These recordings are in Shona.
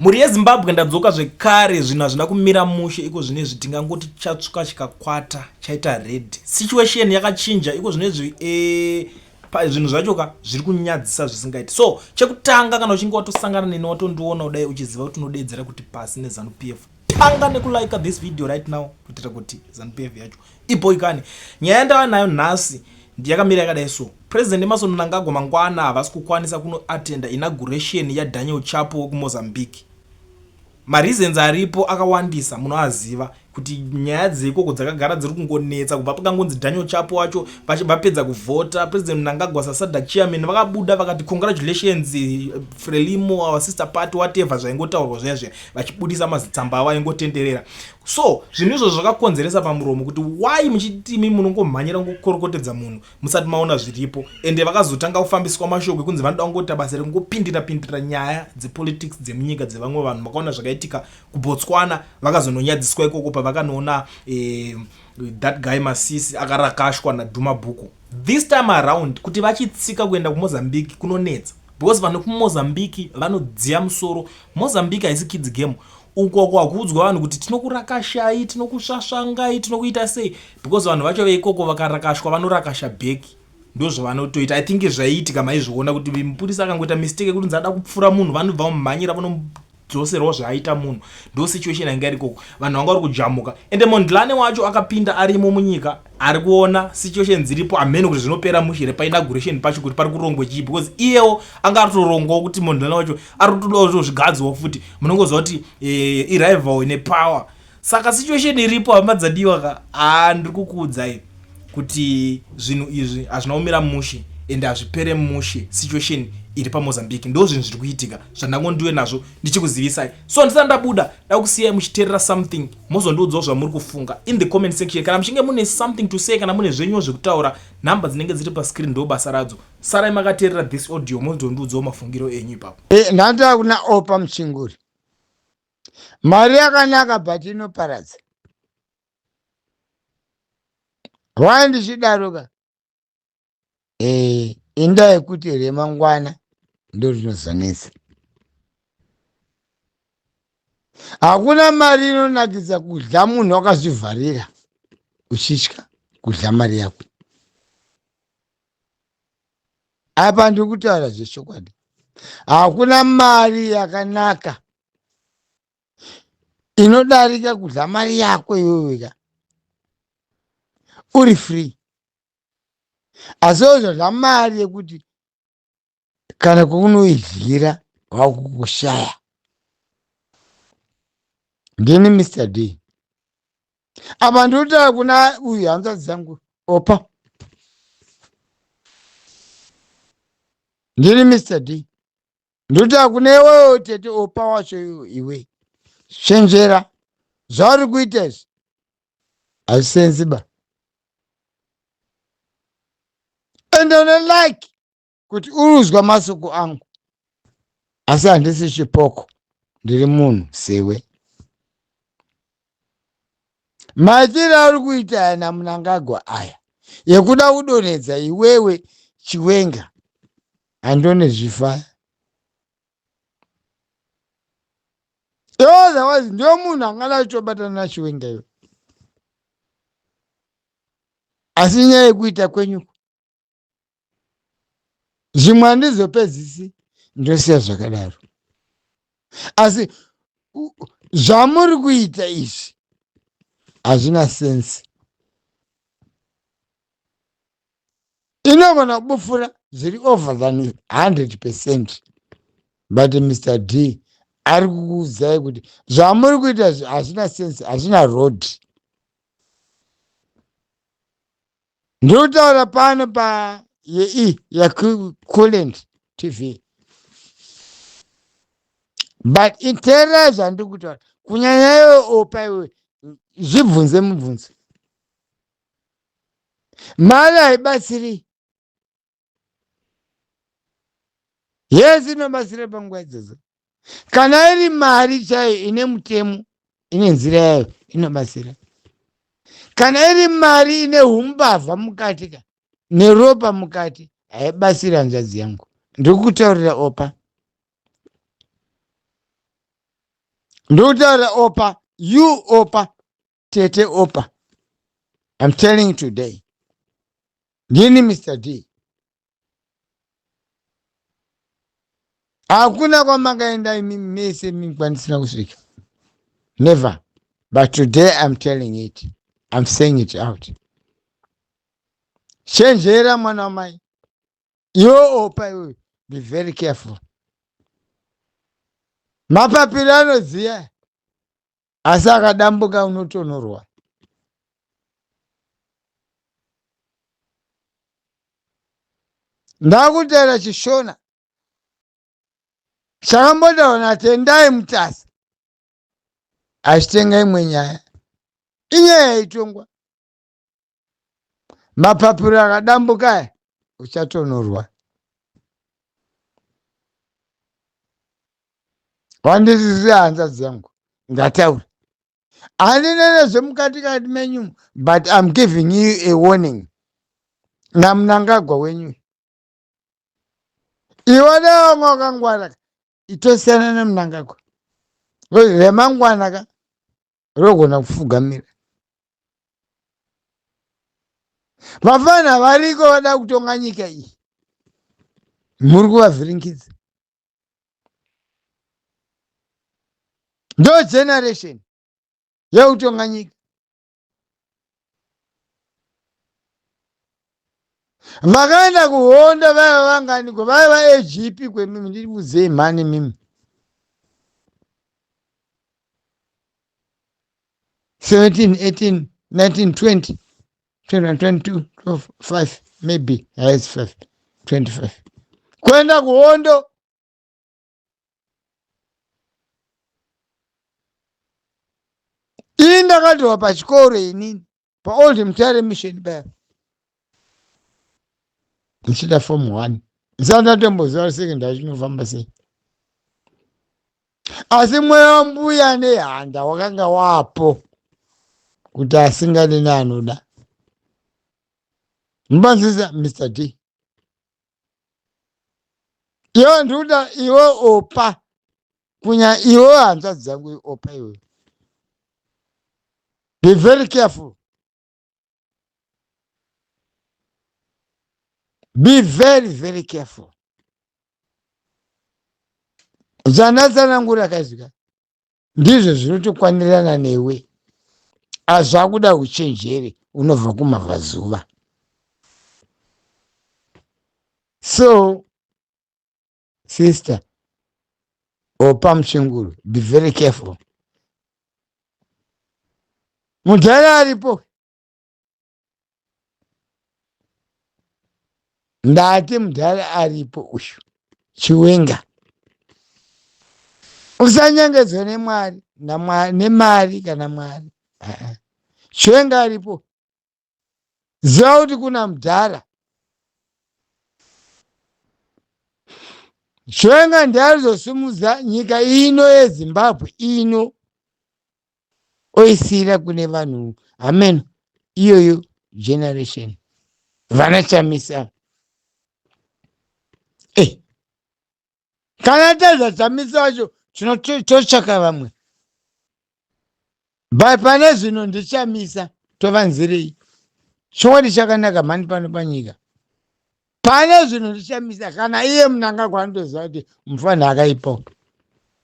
Mhuri yeZimbabwe ndadzoka zvekare, zvinhu hazvina kumira mushe iko zvinezvi, tingangoti chatsvuka chikakwata chaita red. Situation yakachinja iko zvinezvi e, zvinhu zvacho ka zviri kunyadzisa zvisingaiti. So chekutanga kana uchinge watosangana neni watondiona kudai uchiziva kuti unodeedzera kuti pasi neZanu PF, tanga nekulike this video right now kuitira kuti Zanu PF yacho iboikane. Nyaya yandava nayo nhasi ndiyakamira yakadai so. President Emmerson Mnangagwa mangwana havasi kukwanisa kunoatenda inauguration yaDaniel Chapo wekuMozambique. Mareasons aripo akawandisa munoaziva kuti nyaya dzeikoko dzakagara dziri kungonetsa kubva pakangonzi Daniel Chapo wacho vapedza kuvhota. President Mnangagwa saSADC chairman vakabuda vakati congratulations Frelimo, our sister party, whatever zvaingotaurwa zviya zviya, vachibudisa mazitsamba avo aingotenderera. So zvinhu izvozvo zvakakonzeresa pamuromo kuti why muchiti imi munongomhanyira kungokorokotedza munhu musati maona zviripo. Ende vakazotanga kufambiswa mashoko ekunzi vanoda kungoita basa rekungopindira pindira nyaya dzepolitics dzemunyika dzevamwe vanhu. Makaona zvakaitika kuBotswana, vakazononyadziswa ikoko pavakanoona that guy Masisi akarakashwa naDuma Boko. This time around kuti vachitsika kuenda kuMozambique kunonetsa because vanhu vekuMozambique vanodziya musoro. Mozambique haisi kids game. Uko kwakuudzwa vanhu kuti tinokurakashai, tinokusvasvangai, tinokuita sei, because vanhu vacho veikoko vakarakashwa vanorakasha bheki, ndozvavanotoita. I think zvaiitika maizviona kuti mupurisa akangoita mistake yekuti nzi ada kupfura munhu, vanobva vamumhanyira vanodzoserwa zvaaita munhu. Ndo situation yanga iri ikoko, vanhu vanga vari kujamuka. Ende Mondlane wacho akapinda arimo munyika ari kuona situation dziripo, hamene kuti zvinopera mushe here painauguration pacho, kuti pari kurongwe chii, because iyewo anga aritorongawo kuti Mondlane wacho ari kutodawo kutozvigadzwawo futi. Munongoziva kuti irival ine power. Saka situation iripo, hama dzadiwa ka, haa ndiri kukuudzai kuti zvinhu izvi hazvina kumira mushe ende hazvipere mushe. Situation iri paMozambique ndo zvinhu zviri kuitika zvandangondiwe nazvo ndichikuzivisai. So ndisati ndabuda, dakusiyai muchiteerera something, mozondiudzawo zvamuri kufunga in the comment section. Kana muchinge mune something to say, kana mune zvenyuwo zvekutaura, nhamba dzinenge dziri pascreen ndo basa radzo. Sarai makateerera this audio, mozondiudzawo mafungiro enyu ipapo. Ndatoa kuna Opa Muchinguri. Mari yakanaka but inoparadza. Why ndichidaro ka? Indaa yekuti remangwana ndo rinozonetsa. Hakuna mari inonakidza kudya munhu wakazvivharira uchitya kudya mari yako. Apa ndiri kutaura zvechokwadi. Hakuna mari yakanaka inodarika kudya mari yako iwewe ka uri free. Asi wozodya mari yekuti kana kwaunoidyira wakukushaya. Ndini Mr D. Apa ndinotaura kuna uyu hanzvadzi dzangu Opa. Ndini Mr D. Ndinotaura kuna iwewe tete Opa wacho iwe. Chenjera zvauri kuita izvi hazvisenzi ba. Ende une like kuti uruzwa masoko angu, asi handisi chipoko, ndiri munhu sewe. Maitiro auri kuita aya naMnangagwa aya yekuda kudonhedza iwewe Chiwenga, handione zvifaya. Otherwise ndiyo munhu angada kutobatana naChiwenga iwe. Asi nyaya yekuita kwenyu zvimwe handizopedzisi, ndosiya zvakadaro. Asi zvamuri kuita izvi hazvina sense. Inogona kubufura zviri over than 100%, but Mr D ari kukuudzai kuti zvamuri kuita izvi hazvina sense, hazvina road. Ndiri kutaura pano pa yei yaCoolant TV, but iteererai zvandiri kutaura, kunyanya iwe Opa, iwe zvibvunze mubvunzo. Mari haibatsiri, yes inobatsira panguva idzodzo. Kana iri mari chaiyo ine mutemo, ine nzira yayo, inobatsira. Kana iri mari ine umbavha mukati ka neropa mukati, haibatsiri hanzvadzi yangu. Ndiri kutaurira Opa. Ndikutaura Opa, you Opa, tete Opa. I'm telling today. Ndini Mr. D. Hakuna kwamakaenda imi mese imi kwandisina kusvika. Never. But today I'm telling it. I'm saying it out. Chenjera mwana wamai. Iwe Opa iwe, be very careful. Mapapiro anodziya asi akadambuka unotonorwa. Ndakutaura chiShona chakambotaura naTendai Mutasa achitenga imwe nyaya, inyaya yaitongwa. Mapapiro akadambuka aya uchatonorwa. Wandisisi hanzvadzi yangu, ndataura handina nezvemukati kati menyu, but I'm giving you a warning naMnangagwa wenyu. Iwe nevamwe wakangwara itosiyana naMnangagwa, remangwana ka rogona kufugamira. Vafana variko vada kutonga nyika iyi, muri kuvavhiringidza. Ndo generation yekutonga nyika. Vakaenda kuhondo vaiva vanganiko? Vaiva AGP kwemimi, ndiribudzei mhani mimi. 17, 18, 19, 20, 21, 22, 12, 5, maybe highest 5, 25. Kuenda kuhondo. Ini ndakatova pachikoro inini paOld Mutare Mission paya ndichida form 1, ndisati ndatomboziva secondary chinofamba sei, asi mweya wambuya nehanda wakanga wapo kuti asingade neanoda. Mubanzisa Mr. D, iwe ndikuda iwe Opa, kunya iwe hanzvadzi dzangu Opa, iwe be very careful, be very very careful. Zvandatsanangura kaizvika ndizvo zvinotokwanirana newe, azvakuda uchenjeri unobva kumabvazuva. So sister Opa Muchinguru, be very careful. Mudhara aripo, ndati mudhara aripo uyu Chiwenga, usanyengedzwe nemwari nemari kana Mwari. Chiwenga aripo, ziva kuti kuna mudhara Chiwenga, ndiye arizosimudza nyika ino yeZimbabwe ino, oisiyira kune vanhu hameno iyoyo generation vana Chamisa. Eh, kana tadza Chamisa wacho, totsvaka vamwe, but pane zvino ndiChamisa. Tovanzirei chokwadi chakanaka mhani pano panyika? Pane zvinhu ndichamisa. Kana iye Mnangagwa anotoziva kuti mufanha akaipawo.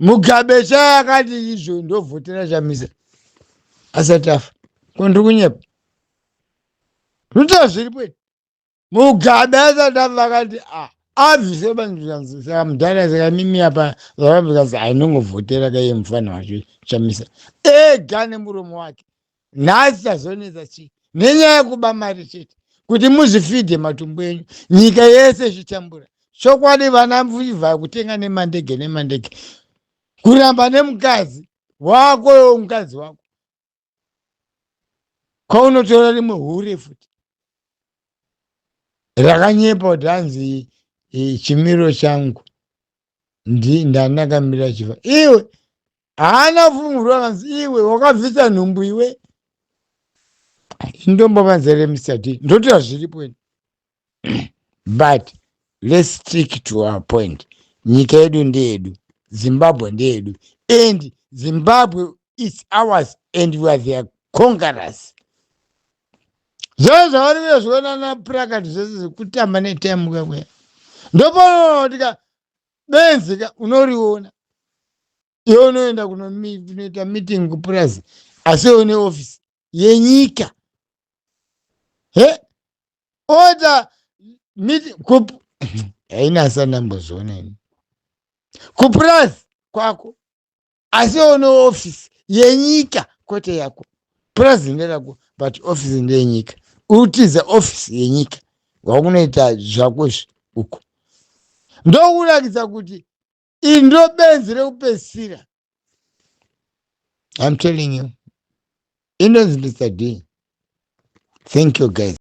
Mugabe chai akati izvo ndovhotera Chamisa asati afa. Ko ndiri kunyepa? Zvinotaura zviripo. Mugabe asati afa akati abvise banzvikanzi, saka mudhara, saka mimi apa zvakabvikanzi ainongovhotera kaiye mufana wacho Chamisa ega nemuromo wake. Nhasi chazonetsa chii? Nenyaya yekuba mari chete kuti muzvifidhe matumbu enyu, nyika yese ichitambura. Chokwadi vana mvivha kutenga nemandege nemandege, kuramba nemukadzi wako, mukadzi wako kwaunotora rimwe hure futi rakanyepa kuti hanzi chimiro changu ndandakamira chifa. Iwe haana fungurwa, kanzi iwe wakabvisa nhumbu iwe. Indombovanzere Mr. D, ndoti hazviripo ini, but let's stick to our point. Nyika yedu ndeyedu, Zimbabwe ndeyedu. And Zimbabwe is ours and we are their conquerors. Zvoo zvavari kuya zviona napurakati zvese zvekutamba netime kuya kuya, ndopanotika benzi ka unoriona iwe unoenda kunoita meeting kupurazi, asi iwe une ofisi yenyika he oita meeting haina asandambozviona ini kupurazi kwako, asi iwe une ofisi yenyika kwete yako. Purazi nderako, but ofisi ndeyenyika. Utiza ofisi yenyika wakunoita zvako izvi uko, ndokurakidza kuti iri ndo benzi rekupedzisira. I'm telling you, inonzi Mr D. Thank you, guys.